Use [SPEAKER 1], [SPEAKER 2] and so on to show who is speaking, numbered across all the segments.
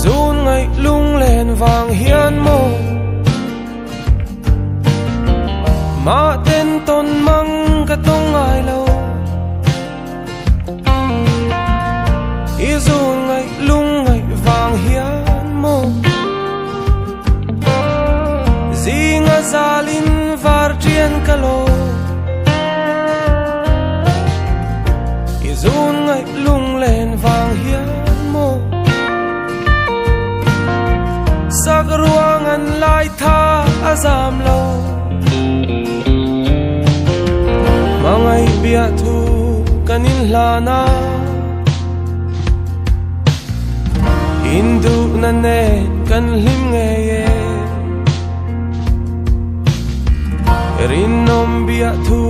[SPEAKER 1] Zun ngaih lunglen vang hian maw Mah ten tawn mang ka tawng ngai lo I zun ngaih lungngaih vang hian maw Zinga zalin var ṭian ka lo I zun ngaih lunglen vang hian maw Sak ruang an lai tha a zam lo Hmangaih biahthu kan inhlan a Induhna nen kan hlim ngei e Rinawm biahthu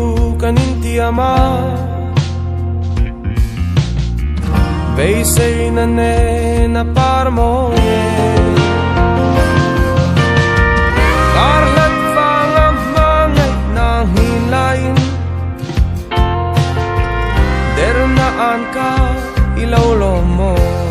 [SPEAKER 1] kan intiam a Beiseina nen a par mawi e. Kar hlat vanga hma ngaihna nghin laiin Derna an ka i lo lawm maw.